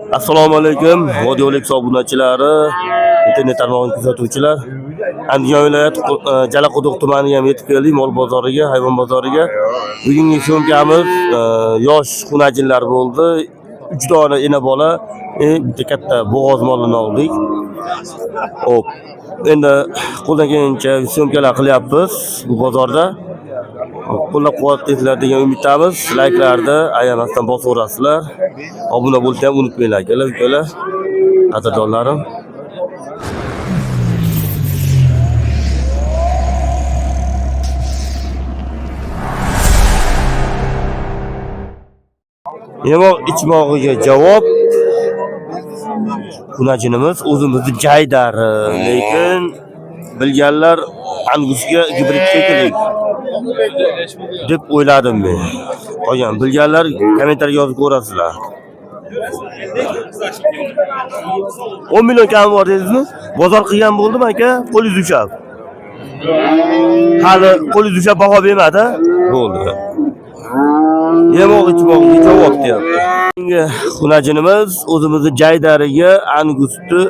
Assalomu alaykum, Vodiy O'lik obunachilari, internet tarmog'ini kuzatuvchilar. Andijon viloyati Jalaquduq tumaniga ham yetib keldik, mol bozoriga, hayvon bozoriga. Bugungi syomkamiz yosh xunajinlar bo'ldi. 3 dona ena bola, bitta katta bo'g'oz molini oldik. Hop. Endi qo'ldan kelgancha syomkalar qilyapmiz bu bozorda. Qo'llab-quvvatlaysizlar degan umiddamiz. Layklarni ayamasdan bosaverasizlar. Obuna bo'lishni ham unutmanglar akalar, ukalar, qadrdonlarim. Yemoq ichmog'iga javob xunajinimiz o'zimizni jaydari, lekin bilganlar angusga gibrid shekilli deb o'yladim men. Qolgan bilganlar kommentariy yozib ko'rasizlar. 10 million kami bor dedingizmi? Bozor qilgan bo'ldimi aka? Qo'lingiz ushlab. Hali qo'lingiz ushlab baho bermadi? Bo'ldi. Yemoq ichmog'iga javob deyapti. Keyingi xunajinimiz o'zimizni jaydariga angusni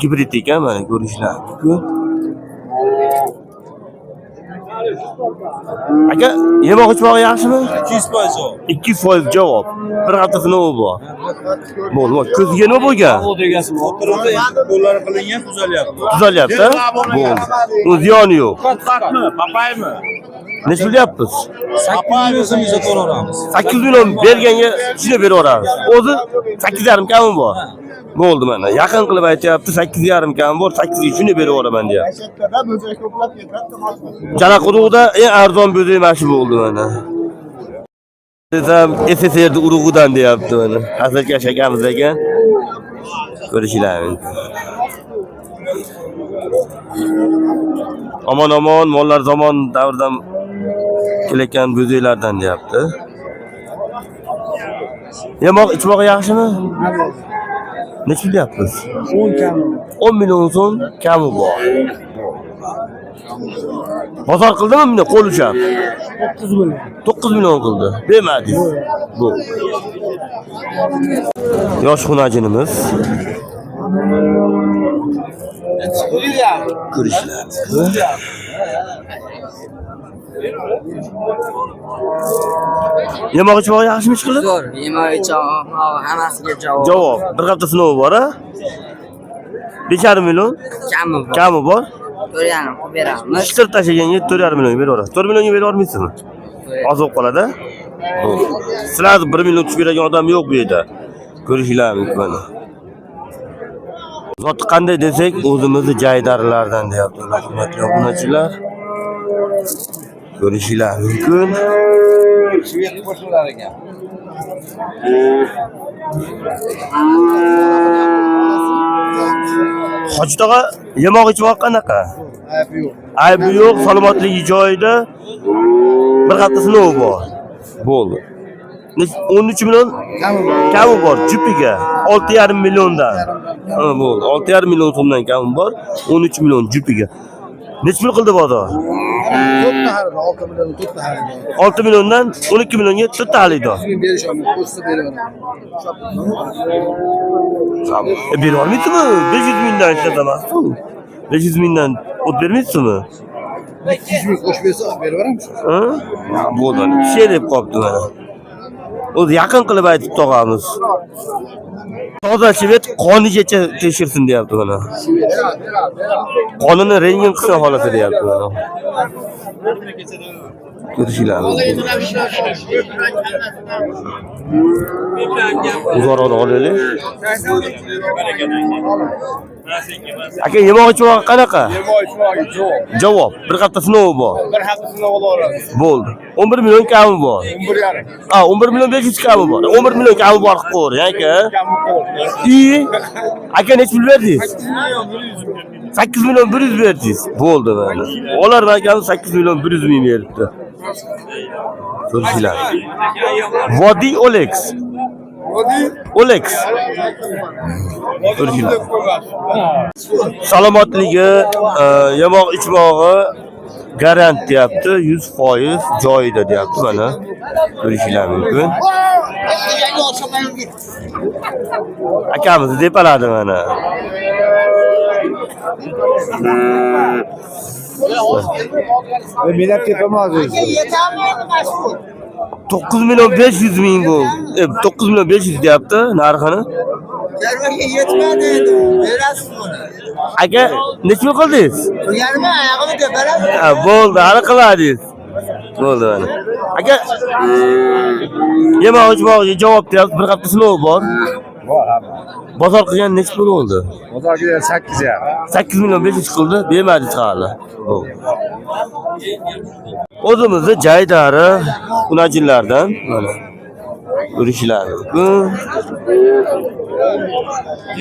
gibrid ekan, mana ko'rishlar mumkin. Aka, yemoq ichmog'i yaxshimi? 200% javob. 200% javob. Bir hafta sinovi bor. Bo'ldi, bo'ldi. Ko'ziga nima bo'lgan? O'tirdi, qo'llari qilingan, tuzalyapti. Tuzalyapti? Bo'ldi. Uni ziyoni yo'q. Qatmi, papaymi? Necha pul deyapmiz? 8 million so'm so'raveramiz. 8 million berganga shuni beraveramiz. O'zi 8,5 kami bor. Bo'ldi mana. Yaqin qilib aytyapti, 8,5 kami bor, 8 ga shuni beraveraman deyapti. Jalaquduqda eng arzon bo'zak mana shu bo'ldi mana. Desam SSRni urug'idan deyapti mana. Hazilkash akamiz ekan. Ko'rishinglar mumkin. Omon omon mollar zamon davrdan kelayotgan bo'zaklardan deyapti. Yemoq ichmoq yaxshimi? Necha pul deyapmiz? 10 kami. 10 million so'm kami bor. Bozor qildimi buni qo'l ushlab? 9 million. 9 million qildi. Bermadingiz. Bu. Yosh xunajinimiz. Ko'rishlar. Yemoq ichmoq yaxshimi ish qilib? Zo'r, yemoq ichmoq hammasiga javob. Javob. Bir hafta sinovi bor, a? 5,5 million Kami bor. kami bor. 4,5 qilib beramiz. Shitir tashlaganga 4,5 millionga beraverasiz. 4 millionga bera olmaysizmi? Oz bo'lib qoladi. Sizlar 1 million tushib beradigan odam yo'q bu yerda. Ko'rishinglar mumkin mana. Zoti qanday desak, o'zimizni jaydarilardan deyapti hurmatli obunachilar. Ko'rishinglar mumkin. Shved qo'shilar ekan. Hoji tog'a, yemoq ichmoq qanaqa? Aybi yo'q. Aybi yo'q, salomatligi joyida. Bir hafta sinovi bor. Bo'ldi. 13 million Kami bor. kami bor jupiga 6,5 milliondan. Ha, bo'ldi. 6,5 million so'mdan kami bor. 13 million jupiga. Necha pul qildi bozor? To'rtta xarid, 6 million to'rtta xarid. 6 milliondan 12 millionga to'rtta xaridor. 100 ming berish olmaydi, qo'shsa beraveradi. Bera olmaysizmi? 500 mingdan ishlatamasku. 500 mingdan o't bermaysizmi? 200 ming qo'shib bersa beraveramiz. Ha? Bo'ldi. Kishiya deb qolibdi mana. O'zi yaqin qilib aytib tog'amiz. Toza shved qonigacha tekshirsin deyapti mana. Qonini rentgen qilsin holati deyapti mana. Ko'rishinglar mumkin. Uzoqroqdan olaylik. Aka, yemoq ichmoq qanaqa? Yemoq ichmoq javob. Javob. Bir hafta sinovi bor. Bir hafta sinov olaveramiz. Bo'ldi. 11 million kami bor. 11,5. Ha, 11 million 500 kami bor. 11 million kami bor qilib qo'ying, aka. Kami qo'l. I aka necha pul berdingiz? 8 million 100 ming. 8 million 100 berdingiz. Bo'ldi mana. Olar akamiz 8 million 100 ming beribdi. Ko'rishinglar. Vodiy Olex. Olex. Ko'rishinglar. Salomatligi, yemoq ichmog'i Garant deyapti, 100% joyida deyapti mana. Ko'rishinglar mumkin. Akamizni depaladi mana. Menap tepamaz o'zi. 9 million 500 ming bu. 9 million 500 deyapti narxini. Jarvaga yetmadi endi. Berasiz buni. Aka, necha pul qildingiz? Turganimi oyog'imni teparasiz. Ha, bo'ldi, hali qilmadingiz. Bo'ldi mana. Aka, yemoq ichmoq javob deyapti, bir hafta sinov bor. Bor hamma. Bozor qilgan necha pul bo'ldi? Bozorga 8,5. 8 million 500 qildi, bermadingiz hali. Bo'ldi. O'zimizni jaydari unajillardan mana ko'rishlar mumkin.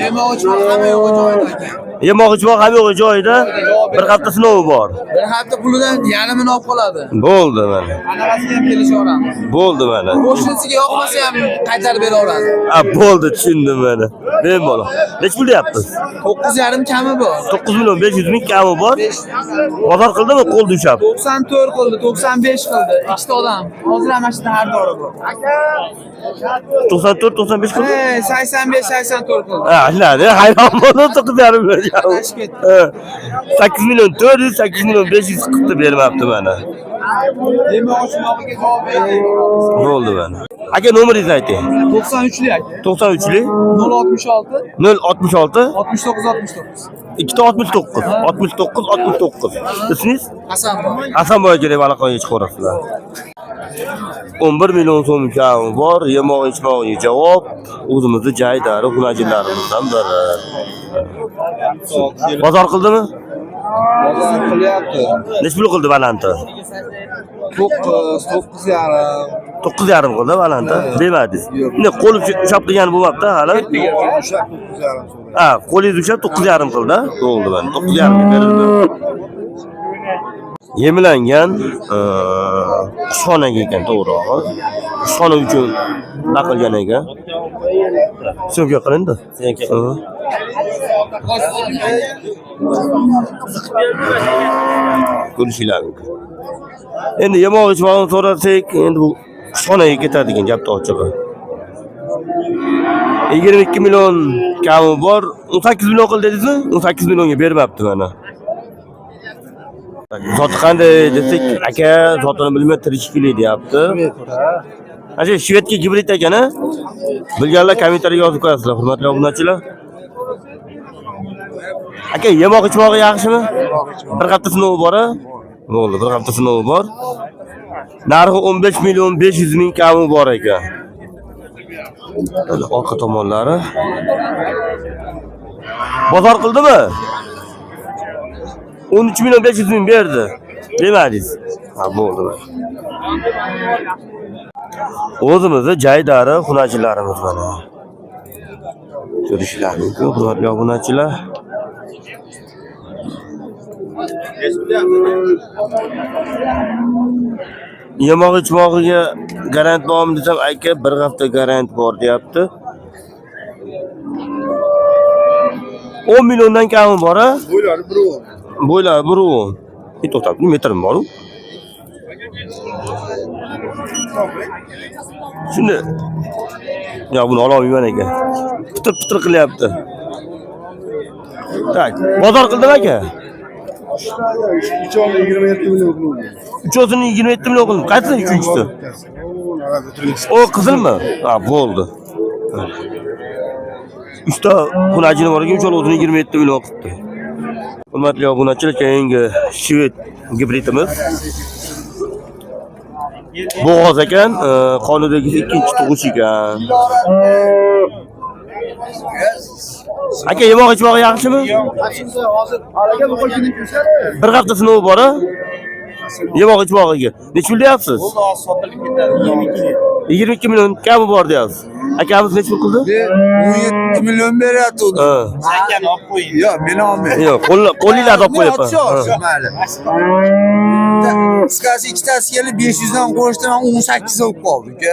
Yemoq ichmoq hamma yo'q joyida aka. Yemoq ichmoq hamma yo'q joyida, bir hafta sinovi bor. Bir hafta pulidan yarmini olib qoladi. Bo'ldi mana. Anaqasiga ham kelishaveramiz. Bo'ldi mana. Qo'shnisiga yoqmasa ham qaytarib beraveradi. Ha, bo'ldi, tushundim mana. Bemalol. Necha pul deyapsiz? 9,5 kami bor. 9 million 500 ming kami bor. Bozor qildimi qo'lda ushlab? 94 qildi, 95 qildi. Ikkita odam. Hozir ham mana shu xaridori bor. 94 95 qildi. He, 85 84 qildi. Ha, anladi. Hayron bo'ldim, 9,5 million. Adashib ketdi. Ha, 8 million 400, 8 million 500 qilib bermabdi mana. Yemoq ichmog'iga javob berdik. Bo'ldi mana. Aka, nomeringizni ayting. 93lik aka. 93lik 066 066 69 69. 2 69 69 69. Ismingiz? Hasan boy. Hasanboy aka deb aloqaga chiqarasizlar. 11 million so'm kami bor, yemoq ichmog'iga javob. O'zimizni jaydari xunajillarimizdan biri. Bozor qildimi? Bozor qilyapti. Necha pul qildi balanti? 9, 9,5. 9,5 qildi balanti. Demadingiz. Endi qo'l ushlab qilgani bo'lmabdi hali. O'sha 9,5 so'raydi. Ha, qo'lingiz ushlab 9,5 qildi. Bo'ldi mana 9,5 ga berildi. Yemlangan qushxonaga ekan to'g'rirog'i. Qushxona uchun taqilgan ekan. Syomka qilindi. Syomka. Ko'rishinglar mumkin. Endi yemoq ichmoqni so'rasak, endi bu qushxonaga ketadigan gapni ochig'i. 22 million kami bor. 18 million qil dedingizmi? 18 millionga bermabdi mana. Zoti qanday desak, aka zotini bilmay tirishkili deyapti. Ana shu shvedga gibrid ekan, a? Bilganlar kommentariyaga yozib qo'yasizlar, hurmatli obunachilar. Aka, yemoq ichmog'i yaxshimi? Bir hafta sinovi bor, a? Bo'ldi, bir hafta sinovi bor. Narxi 15 million 500 ming kami bor ekan. Orqa tomonlari. Bozor qildimi? 13 million 500 ming berdi. Demadingiz. Ha, bo'ldi. O'zimizni jaydari xunachilarimiz mana. Ko'rishlar mumkin, hurmatli obunachilar. Yemoq ichmog'iga garant bormi desam, aka bir hafta garant bor deyapti. 10 milliondan kami bor, a? Bo'ylari bir o'n. Bo'ylari 1.10. To'xtab, metrmi bor u? Shuni ya buni ola olmayman aka. Pitir pitir qilyapti. Tak, bozor qildimi aka? Uchovini 27 million qildi. Uchovsini 27 million qildim. Qaysi uchinchisi? O qizilmi? Ha, bo'ldi. Uchta xunajini bor ekan, uchala o'zini 27 million qilibdi. Hurmatli obunachilar, keyingi shved gibridimiz. Bo'g'oz ekan, qonidagi ikkinchi tug'ish ekan. Aka, yemoq ichmog'i yaxshimi? Bir hafta sinovi bor, a? Yemoq ichmog'iga. Necha pul deyapsiz? 22 million kami bor deyapsiz. Akamiz necha pul qildi? 17 million beryapti uni. Ha. Yo'q, men olmayman. Yo'q, qo'linglarni olib qo'yapman. Mayli. Qisqasi ikkitasi kelib 500 dan qo'shdi, men 18 bo'lib qoldi uka.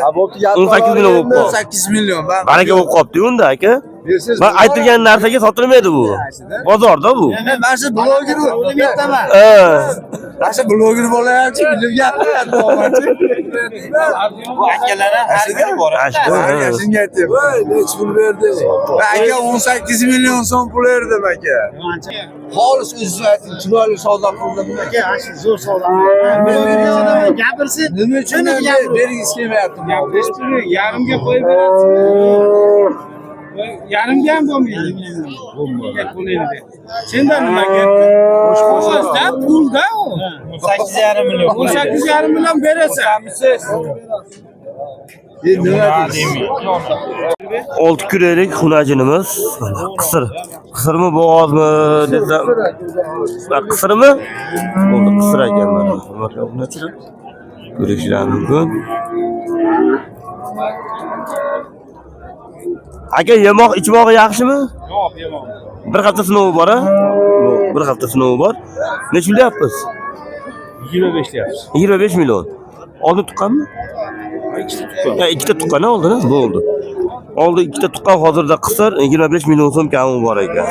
18 million bo'lib qoldi. 18 million. Baraka bo'lib qolibdi unda aka. Man aytilgan narsaga sotilmaydi bu. Bozorda bu. Men shu bloger o'lim yetaman. Ha. Mana bloger bo'layapti, bilib gapiryapti omadchi. Bu akalar ham har kuni boradi. Aka, shunga aytyapman. Nechi pul berdi? Aka 18 million so'm pul berdim aka. Xolis o'zingiz ayting, chiroyli savdo qildim aka. Zo'r savdo. Gapirsin. Nima uchun bergisi kelmayapti? Yarimga qo'yib berasiz. Yarimga ham bo'lmaydi. Bo'lmaydi. Sendan nima ketdi? Qog'ozda, pulda u. 18,5 million. 18,5 million berasan. Nima deysiz? 6 kuraklik xunajinimiz. Mana qisir. Qisirmi, bo'g'ozmi desam. Ha, qisirmi? Bo'ldi, qisir ekan mana. Hurmatli obunachilar. Ko'rishingiz mumkin. Aka, yemoq ichmog'i yaxshimi? Yo'q, yemoq. Bir hafta sinovi bor, a? Bir hafta sinovi bor. Necha pul deyapmiz? 25 deyapsiz. 25 million. Oldin tuqqanmi? Ha, ikkita tuqqan oldin, ha? Bo'ldi. Oldi ikkita tuqqan, hozirda qisir 25 million so'm kami bor ekan.